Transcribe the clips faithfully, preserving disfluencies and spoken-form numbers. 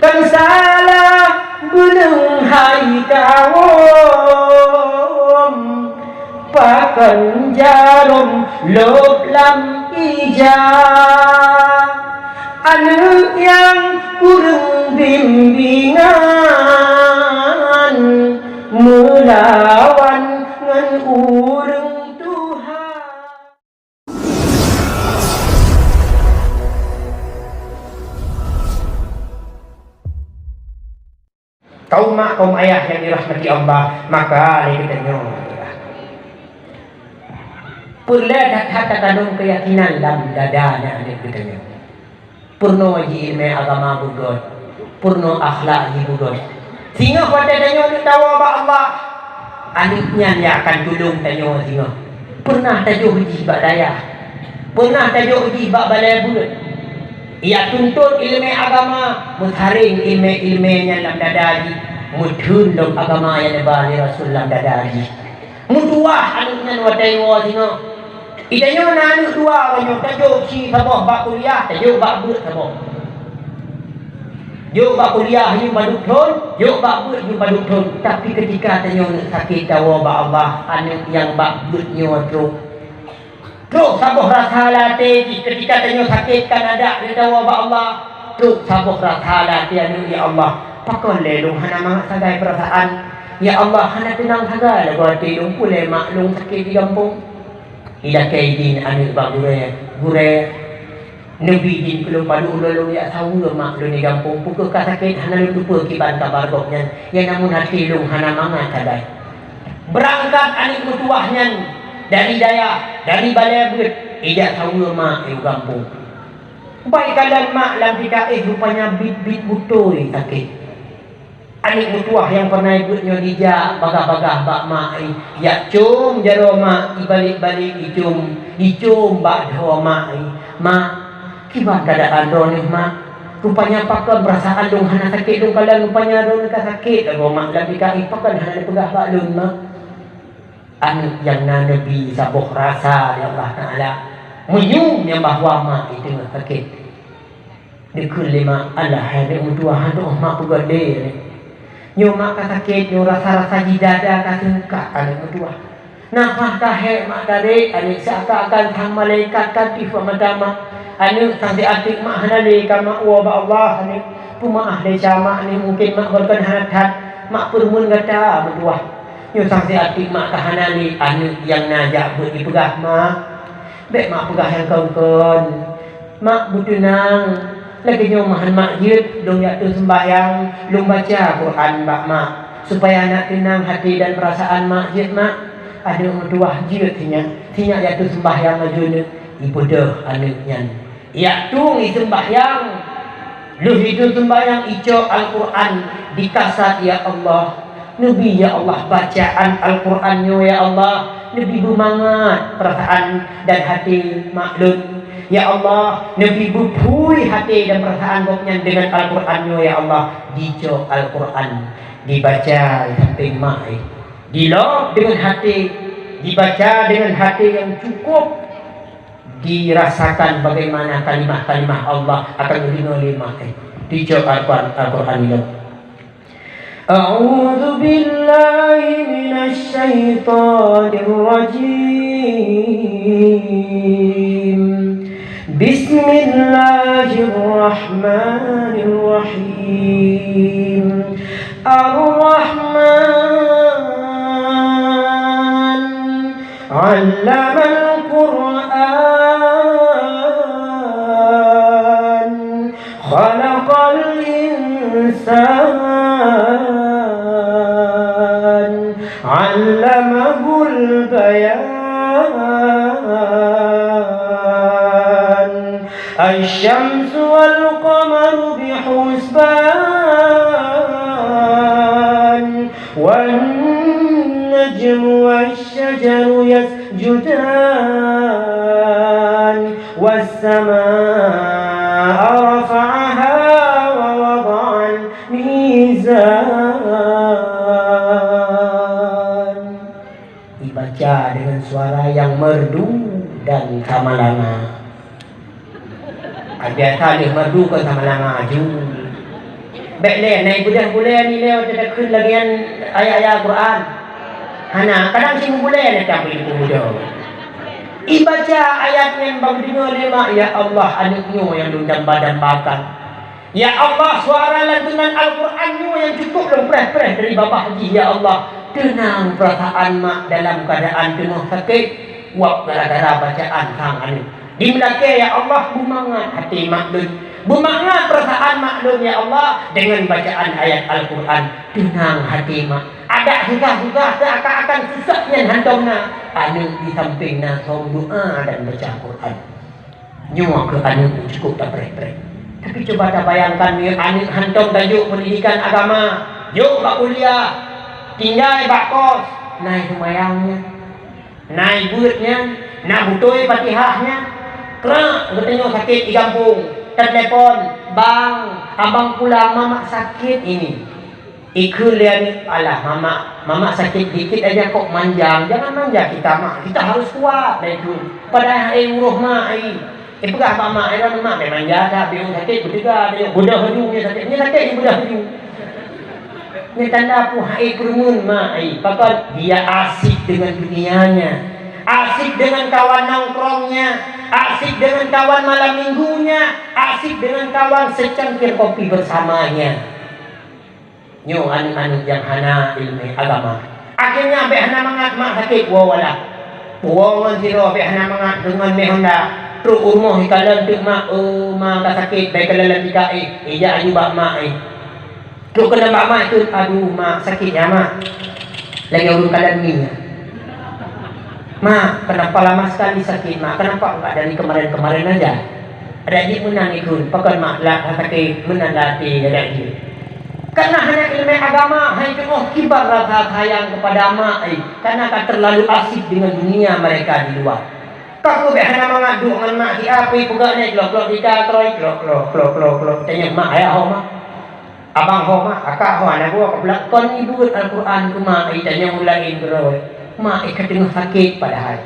Kon salah beuneung hai kawöm, pakon jarom lôb lam ija. Aneuk nyang kureueng bimbingan meulawan ngon ureueng tuha. Kaum mak, kaum ayah nyang dirahmati Allah, maka lé geutanyoe peureulée that-that tatanam keuyakinan lam dada aneuk geutanyoe. Peurunoe jih ileumèe agama beugöt, peurunoe akhlak jih beugöt. Singoh watèe tanyoe neuk tawoe bak Allah, aneuk nyan nyang akan tulông tanyoe singoh. Peureunah tajôh jih bak dayah, peureunah tajôh jih bak balèe beuet. Ijak tuntot ileumèe agama, meusaréng ileumèe-ileumèe nyan lam dada jih, meutheun lom agama nyang neuba lé Rasul lam dada jih. Meutuwah aneuk nyan watèe iwoe singoh. Geutanyoe na aneuk dua, tanyoe tajôk sie saboh bak kuliah, tajôk bak beuet saboh. Jôk bak kuliah yum padub thôn, jôk bak beuet yum padub thôn. Tapi keutika tanyoe neuk sakét tawoe bak Allah, aneuk nyang bak beuet nyoe trôk. Trôk saboh rasa lam até jih keutika tanyoe sakét ka na dak neuk tawoe bak Allah. Trôk saboh rasa lam até aneuk, "Ya Allah, pakon lé lôn hana mangat sagai peurasaan? Ya Allah, hana teunang sagai lagoe até lôn, peue lé mak lôn sakét di gampông." Ilakèe idin aneuk bak gurèe, "Gurèe, neubi idin keu lôn padub ulo lôn jak saweue mak lôn di gampông. Peu kheueh ka sakét hana lôn teupeue kiban kabar gobnyan, ya namun até lôn hana mangat sagai." Beurangkat aneuk meutuwah nyan dari dayah, dari balèe beuet, ijak saweue mak u gampông. Bak ikalon mak lam tika éh, rupanya biet-biet beutôi sakét. Aneuk meutuwah nyang peureunah beuet nyoe jijak bagah-bagah bak mak, ijak com jaroe mak, ibalek-balek icom, icom bak dhoe mak, "Mak, kiban keuadaan droeneuh, Mak? Rupanya pakon peurasaan lôn hana sakét lôn kalon, rupanya droeneuh ka sakét lagoe, Mak, lam tika éh, pakon hana neupeugah bak lôn, Mak?" Aneuk nyang na neubi saboh rasa lé Allah Taala, meunyoe nyang bahwa mak jih teungoh sakét. Dikheun lé mak, "Alah, hai aneuk meutuwah, hana mak peugah lé." Nyoe mak ka sakét, nyoe rasa-rasa jih dada ka seungkat aneuk meutuwah. Nafah ka hék mak tarek, aneuk seakan-akan sang malaikat ka tiep bak mata mak. Aneuk sang siat teuk mak hana lé ka mak woe bak Allah, aneuk. Peumeu'ah desya mak, aneuk, mungken mak beureukan hana that, mak peureumeun gata meutuwah. Nyoe sang siat teuk mak ka hana lé, aneuk nyang na jak beuet jipeugah, "Mak, bèk mak peugah nyang kon-kon. Mak beuteunang, lagèe nyoe meuhan mak jeuet, lôn jak teuk seumbahyang, lôn baca Quran bak mak, supaya nak teunang até dan peurasaan mak jeuet, Mak." Aneuk meutuwah jeuet sinyak, sinyak jak teuk seumbahyang laju neuk, ibeudôh aneuk nyan. Jak tueng iseumbahyang. Lheueh itu seumbahyang icok Al-Quran dikasat, "Ya Allah, neubi ya Allah bacaan Al-Quran nyoe ya Allah, neubi beumangat peurasaan dan até mak lôn. Ya Allah, neubi beuphui até dan peurasaan gobnyan deungon Al-Quran nyoe ya Allah." Dicok Al-Quran, dibaca di sampéng mak, eh. Dilôb deungon até, dibaca deungon até nyang cukup dirasakan bagaimana kalimah-kalimah Allah akan geudeungoe lé mak, eh. Dicok Al-Quran, Al-Quran ilôb. A'udzu billahi minasy syaithanir rajim. Bismillahirrahmanirrahim. Ar-Rahman. Allamal Qur'an, khalaqal insan, allamahul bayan. Asy-syamsu wal qamaru bihusban, wan najmu wash-shajaru yasjudan, was-samaa'a rafa'aha wa wada'al mizan. Dibaca dengan suara yang merdu dan samalanga. Biasa lheueh merdu kon samalanga aju. Bék lé, na ibeudoh bulée nilée watée takheun lagée nyan ayat-ayat Al-Qur'an. Hana, kadang simubulee na tapi peumuda. Ibaca ayat nyan bak geudeungoe lé mak, "Ya Allah, aneuk nyoe nyang lôn damba-dambakan. Ya Allah, suara lantunan Al-Qur'an nyoe nyang cukôp lôn preh-preh dari babah jih, ya Allah. Teunang peurasaan mak dalam keuadaan teungoh sakét, wab gara-gara bacaan sang aneuk." Di meulakée, "Ya Allah, beumangat até mak lôn, beumangat peurasaan mak lôn, ya Allah, deungon bacaan ayat Al-Qur'an. Teunang até mak." Adak susah-susah, seakan-akan susah nyan hantom na. Aneuk di sampéng na song doa dan baca Al-Qur'an. Nyoe keuh aneuk nyang cukôp tapreh-preh. Tapi cuba tabayangkan, meunyoe aneuk hantom tajok peundidikan agama, jok bak kuliah, tinggai bak kos, na seumayang nyan. Na ibeuet nyan, na beutôi Fatihah nyan. Krak geutanyoe sakét di gampông, teulepon, "Bang, abang pulang, mamak sakét ini." Ikheun lé aneuk, "Alah, mamak, mamak sakét dikit aja kok manja. Jangan manja kita, Mak. Kita harus kuat," ikheun. Padahai hai uroh mak, ai. Ipeugah bak mak, "Ai, mak, bèk manja that, bèk sakét, beuteuga, beudoh laju, nyoe sakét, nyoe sakét, beudoh laju." Nyoe tanda peue hai peureumeun mak, ai. Pakon dia asyik dengan dunianya, asyik dengan kawan nongkrongnya, asyik dengan kawan malam minggunya, asyik dengan kawan secangkir kopi bersamanya. Nyoe aneuk-aneuk nyang hana ileumèe agama. Akhirnya bèk hana mangat mak sakét, woe walah. Woe ngon sidroe bèk hana mangat deungon mè honda. Trok u rumoh ikalon teuk mak, "Oh, ma ka sakét, bèk kalon lam tika éh. Ijak aju bak mak éh." Trok keunan bak mak ikheun, "Aduh, mak, sakét ya, mak." Lagèe ureueng kalon mi nyan. "Mak, kenapa lama sekali sakit, Mak? Kenapa enggak dari kemarin-kemarin aja?" Adak jih meunan ikheun, pakon mak lam sakét meunan lam até adak jih. Karena hana ileumèe agama, hai teungoh kiban rasa sayang kepada mak, eh, karena ka terlalu asyik dengan dunia mereka di luar. Ka keuh bèk hana mangat duek ngon mak siat, peugah nyan, klok-klok tika, kroi, klok, klok, klok, klok, klok. Tanyong mak, "Ayah ho, Mak? Abang ho, Mak? Akak ho, aneuk buah?" Ka peulakon ibeuet Al-Quran keu mak, eh, tanyong ureueng laén keudroe. Mak, eh, ka teungoh sakét padahai.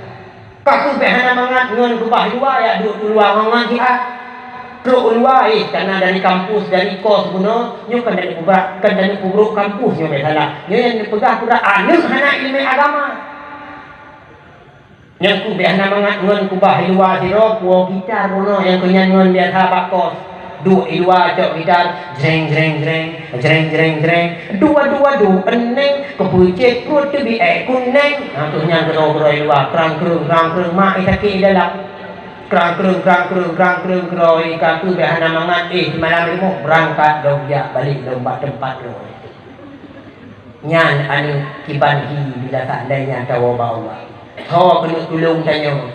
Ka keuh bèk hana mangat ngon keubah luwa, jak duek u luwa ngon-ngon siat. Trok u luwa, eh, kana dari kampus, dari kos bunoe, nyoe kan dari pubrak, kan dari pubrak kampus nyoe bèk salah. Nyoe nyang neupeugah pura aneuk hana ileumèe agama. Nyang keuh bèk hana mangat ngon keubah luwa sidroe, puwoe gitar bunoe nyang keuh nyan ngon biasa bak kos. Duek i luwa cok gitar, jreng, jreng, jreng, jreng, jreng, jreng. Dua, dua, dua, eneng, keupeucet pruet teubiet eh kuneng. Ha, tu nyan keudroe-keudroe i luwa, krang kreueng, krang kreueng, mak i sakét i dalam. Krang kreueng, krang kreueng, krang kreueng, keudroe i ka keuh bèk hana mangat, eh, di malam rumoh, beurangkat lom jak balek lom bak teumpat lom. Nyan aneuk kiban hi bila seandainya tawoe bak Allah. Soe keuneuk tulông tanyoe?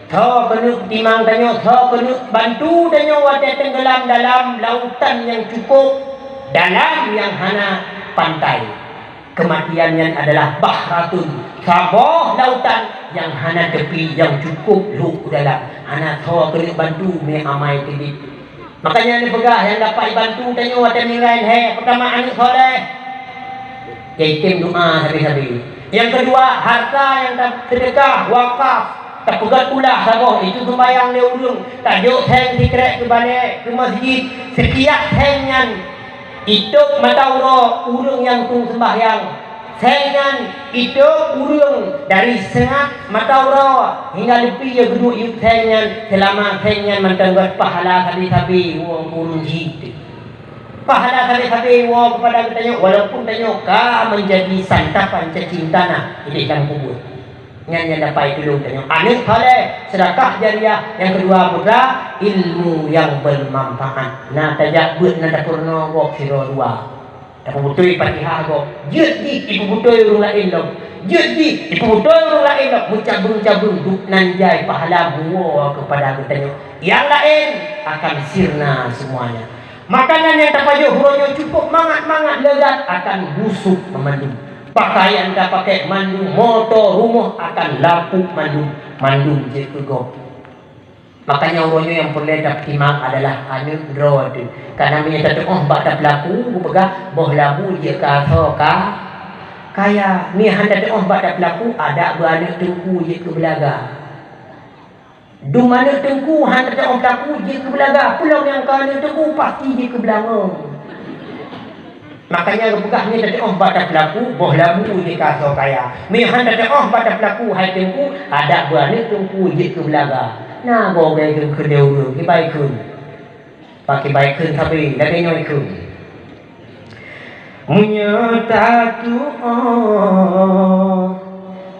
Soe keuneuk timang tanyoe? Soe keuneuk bantu tanyoe watèe teunggeulam dalam lautan nyang cukôp dalam nyang hana pantai? Keumatian nyan adalah bahratun, saboh lautan nyang hana teupi, nyang cukôp lhôk u dalam. Hana soe keuneuk bantu mè amai teubiet. Makanya neupeugah nyang dapat jibantu tanyoe watèe ninggai lhèe, peurtama aneuk soleh. Yatim doa sabe-sabe. Nyang keudua, harta nyang ta-, seudeukah, wakaf, tapeugöt ulah saboh, itu sumbayang lé ureueng, tajok seng sikrek keu balè, keu masjid, setiap seng nyan itôp mata uroe ureueng nyang tueng seumbahyang. Seng nyan itôp ureueng dari seungat mata uroe hingga leupie geuduek yup seng nyan, seulama seng nyan mantong göt pahala sabe-sabe woe keu ureueng jih. Pahala sabe-sabe woe keupada geutanyoe, walaupun tanyoe ka meunjadi santapan cacing tanah idéh lam kubur. Nyan nyang dapat tulông tanyoe. Aneuk soleh, seudeukah jariah, nyang keudua putra, ilmu nyang beumanfaat. Na tajak beuet na tapeurunoe gob sidroe dua. Tapeubeutôi Fatihah gob. Jeuet jih ipeubeutôi ureueng laén lom. Jeuet jih ipeubeutôi ureueng laén lom. Meucabeueng-cabeueng duek nan jai pahala buwoe keupada geutanyoe. Nyang laén akan sirna semuanya. Makanan nyang tapajoh uroe nyoe cukôp mangat-mangat leuzat akan busôk mandum. Pakaian tapakèk mandum, moto, rumoh akan lapôk mandum. Mandum jeuet keu gob. Makanya uroe nyoe nyang peureulèe tapeutimang adalah aneuk droe teuh. Karena meunyoe tateu'oh bak tapeulaku, kupeugah, boh labu jeuet keu asoe ka kaya. Meunyoe han tateu'oh bak tapeulaku, adak beu aneuk teungku jeuet keu beulaga. Dum aneuk teungku han tateu'oh peulaku jeuet keu beulaga, peulom nyang ka aneuk teungku pasti jeuet keu beulangong. Makanya geupeugah, meunyoe tateu'oh bak tapeulaku, boh labu jih ka asoe kaya. Meunyoe han tateu'oh bak tapeulaku, hai teungku, adak beuaneuk teungku jeuet keu beulaga. Na goe-goe keu keudée ureuëng, kibai kheun. Pakibai kheun sabe, lagée nyoe kheun. Meunyoe tatu'oh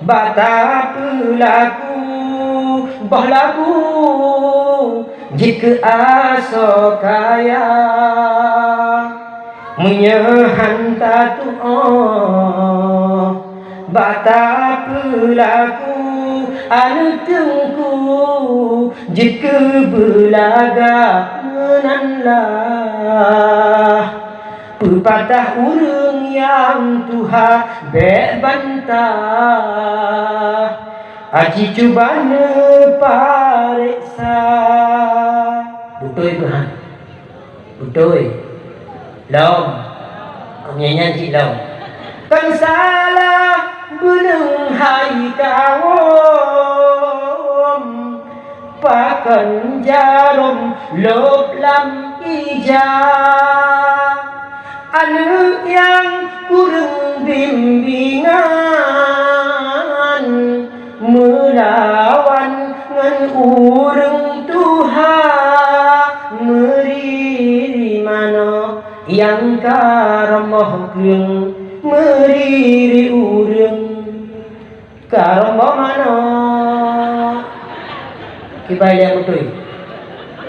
bak tapeulaku, boh labu jeuet keu asoe kaya. Meunyoe han tatu'oh bak tapeulaku, aneuk teungku jeuet keu beulaga meunan lah. Peupatah ureuëng nyang tuha bék bantah, aci cuba neupareksa. Beutôi keuh han? Beutôi. Lom. Nyan, nyan cit lom. Kon salah beuneung hai kawom, pakon jarom lôb lam ija. Aneuk nyang kureueng bimbingan, meulawan ngon ureuëng tuha, meuriri manok nyang karomoh kleueng, meuriri ureuëng karomoh manok. Kibai lé beutôi.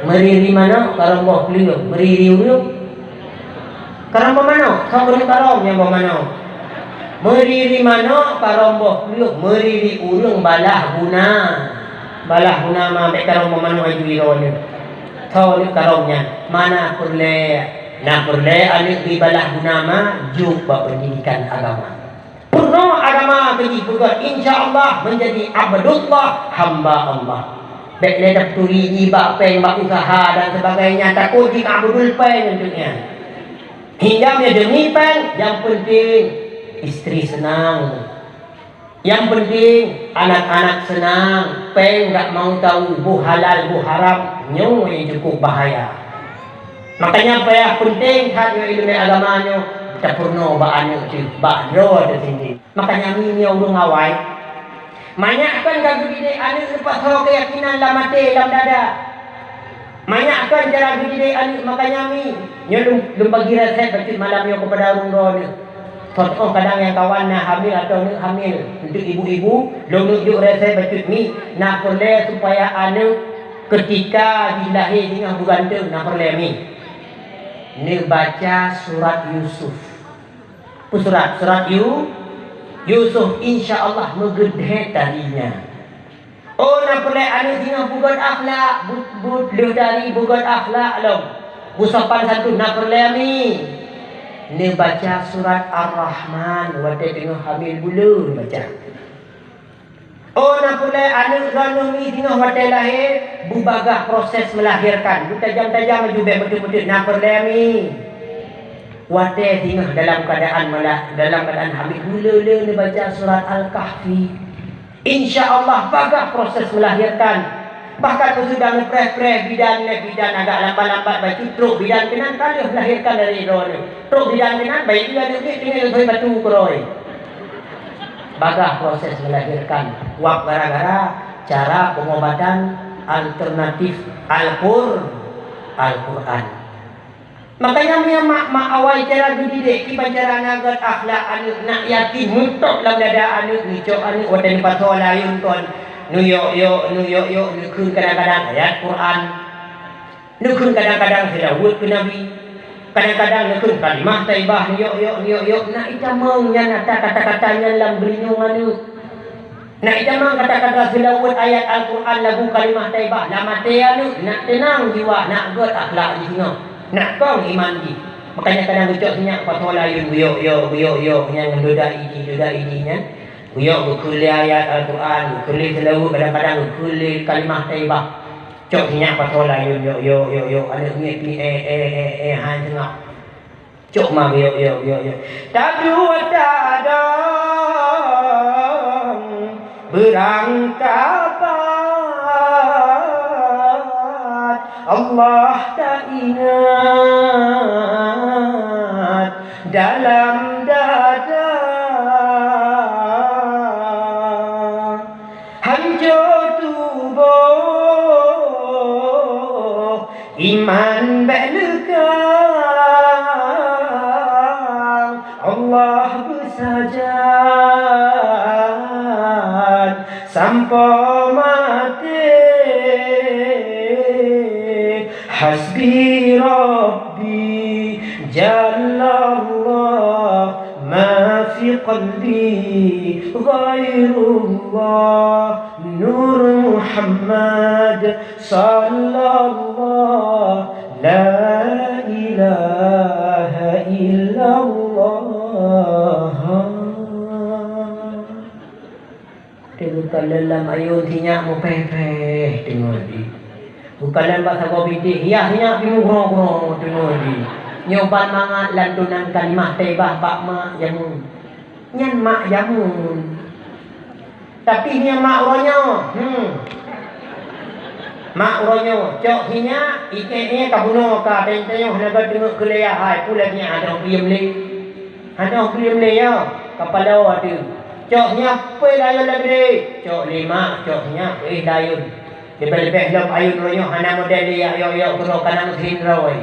Meuriri manok karomoh kleueng, meuriri ureuëng karomoh manok, soe ureuëng karong nyang boh manok. Meuriri manok karomoh kleueng, meuriri ureuëng balah guna. Balah guna ma bék karomoh manok aju iroe nyoe. Soe ureuëng karong nyan, mana peureulée, na peureulée aneuk di balah guna ma jok bak peundidikan agama. Peurunoe agama keu jih beugét, insya Allah meunjadi abdullah, hamba Allah. Bék lé tapeuturi jih bak péng, bak useuha dan sebagainya, takot jih keu abdul péng untuk nyan. Hingga meunyoe deumi péng, nyang peunteng istri seunang. Nyang peunteng anak-anak seunang, péng dak mau tahu boh halal boh haram, nyoe nyang cukup bahaya. Makanya payah peunteng that nyoe ileumèe agama nyoe tapeurunoe bak aneuk teuh, bak droe teuh sendiri. Makanya meunyoe ureueng awai, manyak kon ka geudidik aneuk leupah soe keuyakinan lam até, lam dada. Manyak kon cara geudidik aneuk, makanya mi nyoe lôn, lôn bagi resep bacut malam nyoe keupada ureueng droeneuh. Contoh kadang nyang kawan na hamil atau neuk hamil, untuk ibu-ibu, lôn neuk jok resep bacut mi, na peureulèe supaya aneuk keutika jih lahé singoh beuganteung, na peureulèe mi. Neubaca surat Yusuf. Peue surat? Surat Yu-, Yusuf, insya Allah meugeudeh tadinya. Oh, na peureulèe aneuk singoh beugét akhlak, bu-, bu-, lheueh dari beugét akhlak lom. Beusopan santun na peureulèe mi. Neubaca surat Ar-Rahman watèe teungoh hamil buleuen baca. Oh, na peureulèe aneuk droeneuh mi singoh watèe lahé, beubagaih proses melahirkan. Beutajam-tajam laju bèk meuteuk-meuteuk, na peureulèe mi. Watèe singoh dalam keuadaan mela-, dalam keuadaan hamil, buleuen-leuen neubaca surat Al-Kahfi. Insya Allah bagaih proses melahirkan. Bahkan meuseudah neupreh-preh bidan lé bidan agak lambat-lambat bacut trok bidan keunan ka lheueh melahirkan dari droeneuh. Trok bidan keunan bacut lé aneuk miet teungoh lheueh batu keurôi. Bagaih proses melahirkan. Wab gara-gara cara pengobatan alternatif Al-Qur-, Al-Quran. Makanya meunyoe mak-mak awai cara geudidik, kiban cara na gét akhlak aneuk, nak yakin meuntôk lam dada aneuk, neucok aneuk watèe neupasoe layôn kon, neuyok-yok, neuyok-yok, neukheun kadang-kadang ayat Quran, neukheun kadang-kadang seulaweuet keu Nabi, kadang-kadang neukheun kalimah thaibah, neuyok-yok, neuyok-yok, nak itamong nyan ata kata-kata nyan lam geulinyueng aneuk. Nak itamong kata-kata seulaweuet ayat Al-Quran, lagu kalimah thaibah, lam até aneuk, nak teunang jiwa, nak gét akhlak jih singoh, nak kong iman jih. Makanya kadang geucok sinyak pasoe layôn, geuyok-yok, geuyok-yok, nyan ngon ludah idi, ludah idi nyan. Geuyok geukheun lé ayat Al-Quran, geukheun lé seulaweuet, kadang-kadang geukheun lé kalimah thaibah. Cok sinyak pasoe layôn, yok-yok, yok-yok, aneuk miet pih, eh, eh, eh, eh, han seungab. Cok ma, yok, yok, yok, yok. Taduek tadong beurangkapat. Allah taingat dalam dada. Hanco tuboh iman bék leukang, Allah beusajan sampoe maté. Hasbi Rabbi Jallallah, ma fi qalbi ghairullah. Nur Muhammad Sallallahu, la ilaha illallah. Teuka lé lam ayôn sinyak meupéh-péh teungoh di. Bukan lam bak saboh bintéh, hiah sinyak pih meugroe-groe teungoh di. Nyoe ban mangat lantunan kalimah teuibah bak mak jameun. Nyan mak jameun. Tapi nyan mak uroe nyoe, hmm. Mak uroe nyoe, cok sinyak, iték nyan ka bunoe ka, teuntèe nyoe hana ba teungeut keu lé yah hai, peue lagèe nyan, hana bri lé. Hana bri lé ya, kapala ateueh. Cok sinyak, peue layôn lagèe nyan. Cok lé mak, cok sinyak, peue layôn. Leubeh-leubeh lom ayôn uroe nyoe hana model lé yak yok-yok keudroe, kana meusin droe.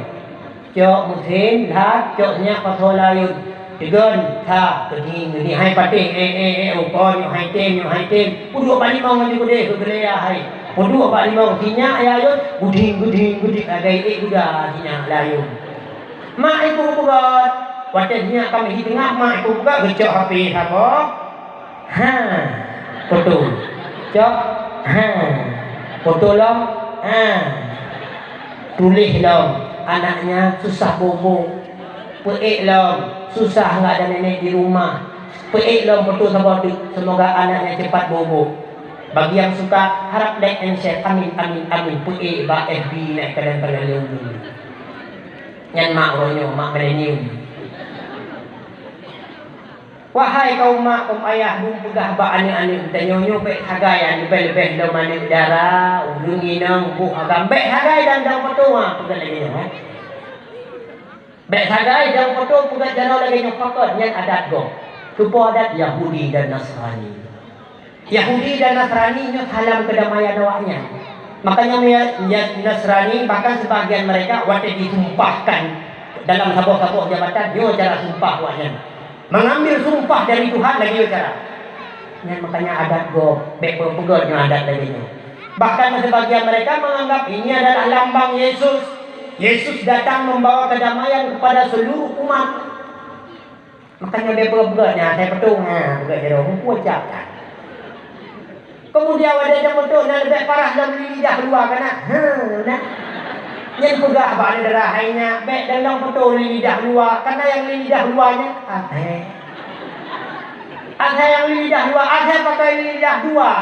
Cok meusin, that, cok nyak pasoe layôn. Teugon, that, keuding, keuding, hai patéh, eh, eh, eh, oh, kon, nyoe hai tem, nyoe hai tem. Peuduek bak limong laju keudeh, keu keulaya hai. Peuduek bak limong, sinyak layôn, guding, guding, guding, lagèe ék guda sinyak layôn. Mak ibu peugöt, watèe sinyak ka meuhi teungoh, mak ibu peugöt, geucok H P saboh. Ha, foto. Cok. Ha, foto lom. Ha, tuléh lom. Anaknya susah bobo. Peuék lom. Susah nggak ada nenek di rumah. Peuék lom foto saboh teuk. Semoga anaknya cepat bobo. Bagi yang suka, harap like and share. Amin, amin, amin. Peuék bak F B, naik kadang-kadang. Nyan mak uroe nyoe, mak milenium. Wahai kaum mak, kaum ayah, lôn peugah bak aneuk-aneuk geutanyoe nyoe, bèk sagai leubeh-leubeh lom aneuk dara, ureueng inong, boh agam, bèk sagai dan dong foto, ha, peugah lagèe nyoe, eh. Bèk sagai dong foto peugah jaroe lagèe nyoe, pakon nyan adat gob. Keupeue adat Yahudi dan Nasrani. Yahudi dan Nasrani nyoe salam keudamaian awaknyan. Makanya ya, ya, Nasrani, bahkan sebahagian mereka watèe disumpahkan dalam saboh-saboh jabatan, nyoe cara sumpah awaknyan. Mengambil sumpah dari Tuhan lagèe nyoe cara. Nyan makanya adat gob, bèk peugöt nyoe adat lagèe nyoe. Bahkan sebahagian mereka menganggap ini adalah lambang Yesus. Yesus datang membawa kedamaian kepada seluruh umat. Makanya bèk peugah-peugah nyan, asai peutong, ha, peugah jaroe, muphom cap that. Kemudian watèe dong foto na leubeh parah lom li lidah luwa kana. Ha, na. Nyan peugah bak aneuk dara hai nyak, bèk dong foto li lidah luwa, karena nyang li lidah luwa nyan asai. Asai nyang li lidah luwa, asai pakai li lidah dua.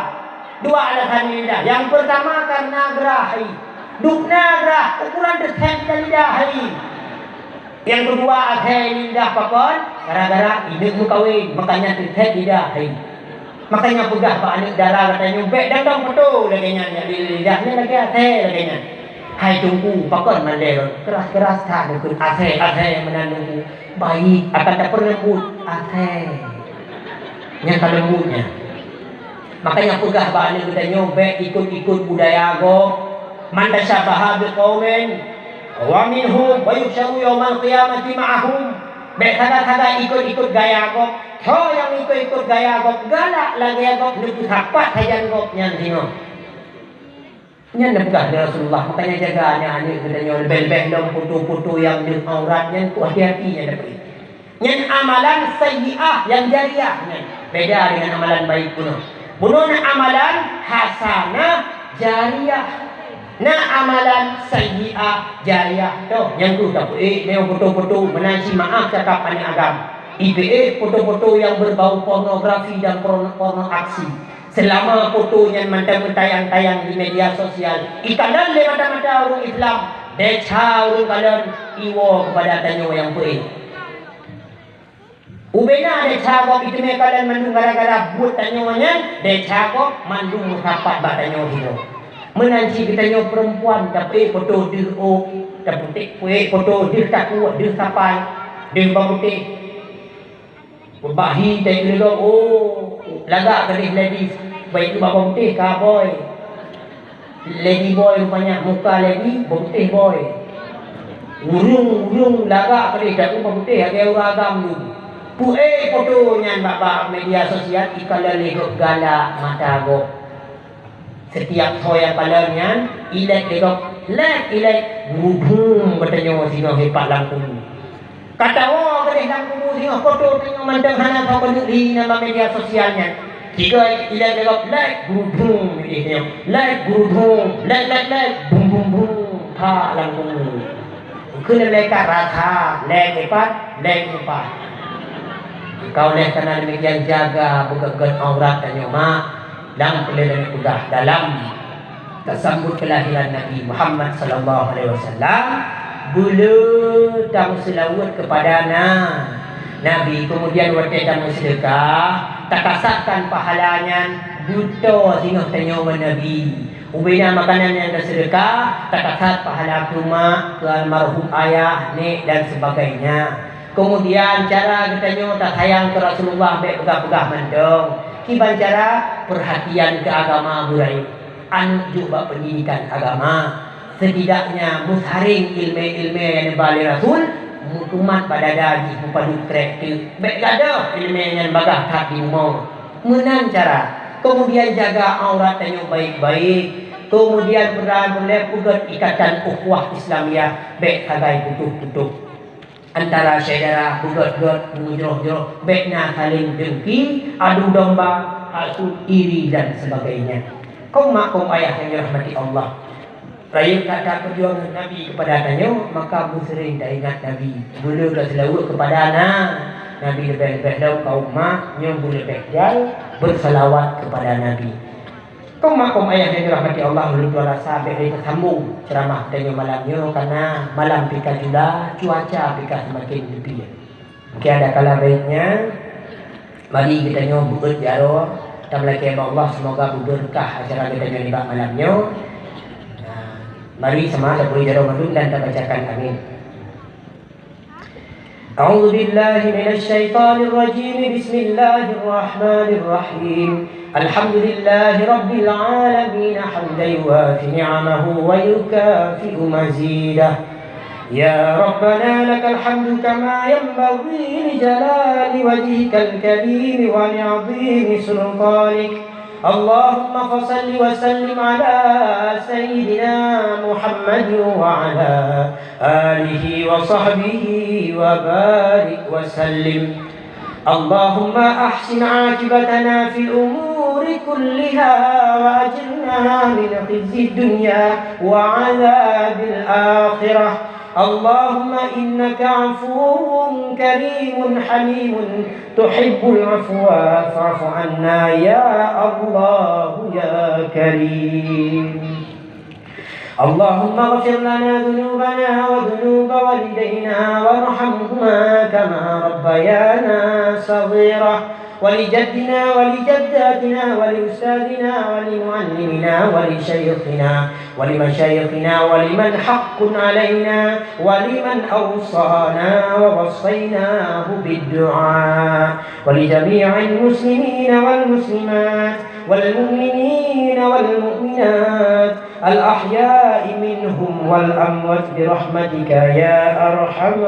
Dua alasan li lidah. Yang pertama karena gerah hai. Dum na gerah, ukuran teuthèt lidah hai. Nyang keudua, asai lidah pakon, gara-gara inong meukawen, makanya teuthèt lidah hai. Makanya peugah bak aneuk dara geutanyoe, bèk dong foto lagèe nyan, nyang lidah nyan lagèe asai lagèe nyan. Hai Teungku, pakon mandé lôn, keras-keras that neukheun asai, asai meunan Teungku. Baik, akan tapeuleumbut asai. Nyang ka leumbut nyan. Makanya peugah bak aneuk geutanyoe, bèk ikot-ikot budaya gob. Man tasyabaha biqaumin wa minhum wa yuhsyaru yaumal qiyamati ma'ahum. Bèk sagai-sagai ikot-ikot gaya gob. Ho nyang ikot-ikot gaya gob, galak lagèe gob, neupeusapat sajan gob nyan singoh. Nyan neupeugah lé Rasulullah, makanya jaga aneuk-aneuk geutanyoe leubeh-leubeh lom foto-foto nyang deuh aurat nyan, keu hati-hati nyan dapeuet. Nyan amalan sayyi'ah nyang jariah nyan. Beda dengan amalan baik bunoe. Bunoe na amalan hasanah jariah. Na amalan sayyi'ah jariah. Toh, nyang keuh tapeuék nyoe foto-foto meunan, ci maaf cakap aneuk agam. Ipeuék foto-foto nyang berbau pornografi dan porno, porno aksi. Seulama foto nyan mantong meutayang-tayang di media sosial, ikalon lé mata-mata ureueng Islam, desya ureueng kalon iwoe keupada tanyoe nyang peuék. Ubena desya gob iteumé kalon mandum gara-gara buet tanyoe nyan, desya gob mandum meusapat bak tanyoe sidroe. Meunan cit geutanyoe peurempuan, tapeuék poto deuh ôk, tapeuék poto deuh takue, deuh sapai, deuh bawang putéh. Bak hi teuka lagak, oh, lagak keudeh ladies. Baik tu bawang putéh ka boy. Lady boy rupanya, muka lady, bawang putéh boy. Ureueng-ureueng lagak keudeh, tapi bawang putéh lagèe ureueng agam tu. Peuék poto nyan bak, bak media sosial, ikalon lé gob galak mata gob. Setiap soe nyang kalon nyan, ilèk lé gob, lèk, ilèk, gudum geutanyoe singoh ipat lam kubu. Ka tawoe keudeh lam kubu singoh, poto tanyoe mantong hana soe keuneuk li nyan bak media sosial nyan. Sigoe ilèk lé gob, lèk, gudum idéh tanyoe. Lèk, gudum, lèk, lèk, lèk, bum, bum, bum, pha lam kubu. Keuneuk lé ka rasa, lèk ipat, lèk ipat. Ka oleh karena demikian, jaga beugét-gét aurat tanyoe, mak. Lam peuleueh peugah dalam tasambut keulahiran Nabi Muhammad sallallahu alaihi wasallam, beu le tameuseulaweuet keupada na-, Nabi. Keumudian watèe tameuseudeukah, takasatkan pahala nyan, beuto singoh tanyoe ngon Nabi. Ubena makanan nyang taseudeukah, takasat pahala keu mak, keu almarhum ayah, nek dan sebagainya. Keumudian, cara geutanyoe tasayang keu Rasulullah bèk peugah-peugah mantong. Kiban cara? Peurhatian keu agama beurayeuk. Aneuk jok bak peundidikan agama. Setidaknya meusaréng ileumèe-ileumèe nyang neuba lé Rasul, meutumat bak dada jih meupadub trép teuk. Bèk gadôh ileumèe nyan bagaih that di rumoh. Meunan cara. Keumudian jaga aurat tanyoe baik-baik. Keumudian peureulèe peugöt ikatan ukhuwah Islamiyah, bèk sagai putôh-putôh. Antara syedara beugöt-göt, meujroh-jroh, bèk na saléng dengki, adu domba, hasut, iri dan sebagainya. Kaum mak kaum ayah nyang dirahmati Allah, rayeuk that-that peujuangan Nabi keupada tanyoe, maka beuseuring taingat Nabi. Beu le taseulaweuet keupada na-, Nabi, leubeh-leubeh lom kaum mak, nyoe beu leubeh jai beuseulaweuet keupada Nabi. Kaum mak kaum ayah nyang dirahmati Allah, ulôn tuan rasa bèk lé tasambong ceuramah tanyoe malam nyoe, karena malam pih ka jula, cuaca pih ka seumaken leupie. Mungkin ada kala baiknya, mari geutanyoe beuet jaroe, tameulakèe bak Allah, semoga beubeureukat acara geutanyoe nibak malam nyoe. Nah, mari sama tabeuet jaroe mandum dan tabacakan amin. أعوذ بالله من الشيطان الرجيم. بسم الله الرحمن الرحيم. الحمد لله رب العالمين، حمدا يوافي نعمه ويكافئ مزيده. يا ربنا لك الحمد كما ينبغي لجلال وجهك الكريم ولعظيم سلطانك. اللهم فصل وسلم على سيدنا محمد وعلى آله وصحبه وبارك وسلم. اللهم أحسن عاقبتنا في الأمور كلها وأجرنا من خزي الدنيا وعذاب الآخرة. اللهم إنك عفو كريم حليم تحب العفو فاعف عنا يا الله يا كريم. اللهم اغفر لنا ذنوبنا وذنوب والدينا وارحمهما كما ربيانا صغيرا، ولجدنا ولجداتنا ولأستاذنا ولمعلمنا ولشيخنا ولمشايخنا ولمن حق علينا ولمن أوصانا ووصيناه بالدعاء، ولجميع المسلمين والمسلمات والمؤمنين والمؤمنات الأحياء منهم والأموات برحمتك يا أرحم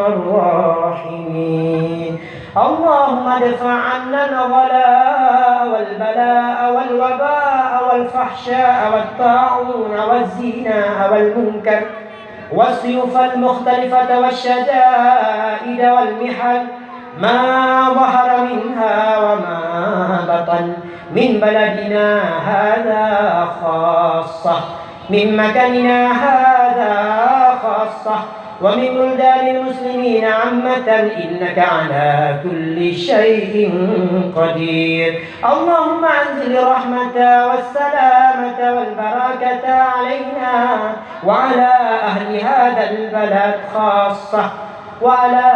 الراحمين. اللهم ادفع عنا الغلاء والبلاء والوباء والفحشاء والطاعون والزنا والمنكر والسيوف المختلفة والشدائد والمحن ما ظهر منها وما بطن من بلدنا هذا خاصة، من مكاننا هذا خاصة، ومن بلدان المسلمين عامة، إنك على كل شيء قدير. اللهم أنزل الرحمة والسلامة والبركة علينا وعلى أهل هذا البلد خاصة. وعلى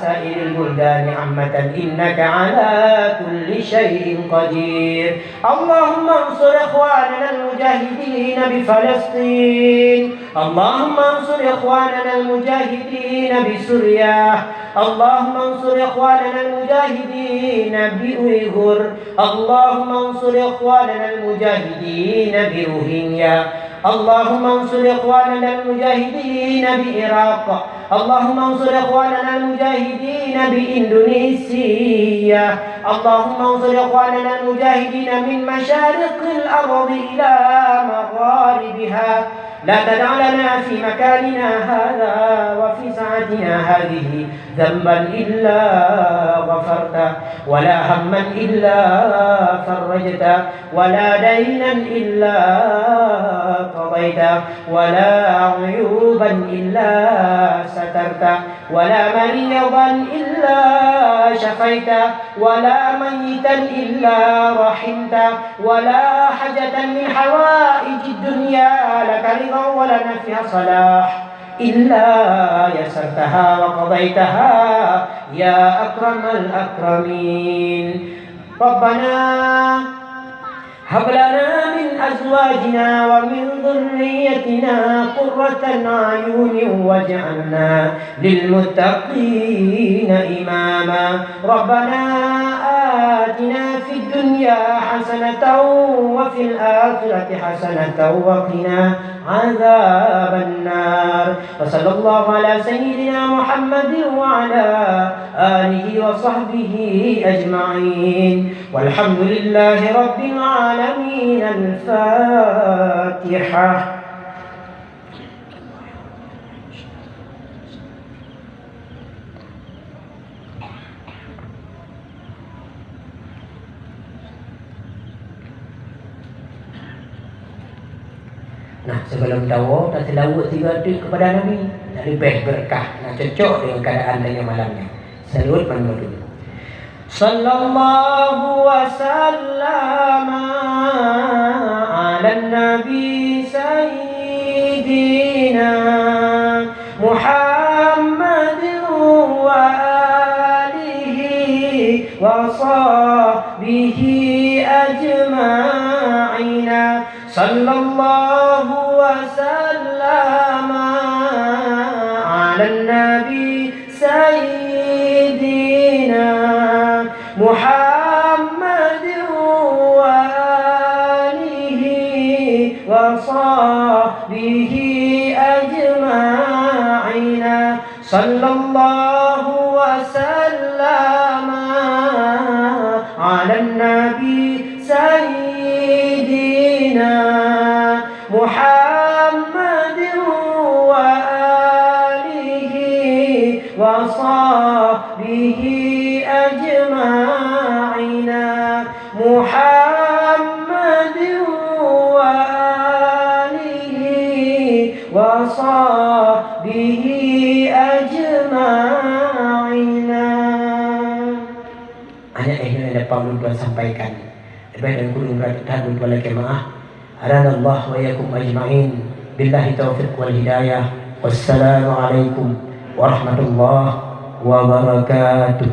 سائر البلدان عامة إنك على كل شيء قدير. اللهم انصر إخواننا المجاهدين بفلسطين. اللهم انصر إخواننا المجاهدين بسوريا. اللهم انصر إخواننا المجاهدين بأويغور. اللهم انصر إخواننا المجاهدين بروهينيا. اللهم انصر إخواننا المجاهدين بعراق. اللهم انصر إخواننا المجاهدين بإندونيسيا. اللهم انصر إخواننا المجاهدين من مشارق الأرض إلى مغاربها. لا تدع لنا في مكاننا هذا وفي ساعتنا هذه ذنبا إلا غفرته، ولا هما إلا فرجته، ولا دينا إلا قضيته، ولا عيوبا إلا سترته، ولا مريضا إلا شفيته، ولا ميتا إلا رحمته، ولا حاجة من حوائج الدنيا لك رضا ولنا فيها صلاح إلا يسرتها وقضيتها يا أكرم الأكرمين. ربنا هب لنا من أزواجنا ومن ذريتنا قرة أعين واجعلنا للمتقين إماما. ربنا آتنا في الدنيا حسنة وفي الآخرة حسنة وقنا عذاب النار. وصلى الله على سيدنا محمد وعلى آله وصحبه أجمعين. والحمد لله رب العالمين. الفاتحة. Nah, sebelum tawoe, taseulaweuet sigoe teuk keupada Nabi. Nak leubeh beureukat, nak cocok deungon keuadaan tanyoe malam nyoe. Seulaweuet mandum. Sallallahu wa sallama ala nabi sayyidina Muhammadin wa alihi wa sahbihi ajma'ina. Sallallahu wa sallama ala nabi sayyidina Muhammadin wa alihi wa sahbihi ajma'ina. Sallallahu wa sallama ala nabi sayyidina Muhammadin wa alihi wa sahbihi ajma'ina. Muhammadin wa alihi wa sahbihi ajma'ina. Hanya ini yang dapat ulun tuan sampaikan. Leubeh dan kureueng beureukat that ulun tuan lakée meu'ah. Hadanallahu wa iyyakum ajma'in. Billahi taufiq wal hidayah. Wassalamualaikum warahmatullahi wabarakatuh.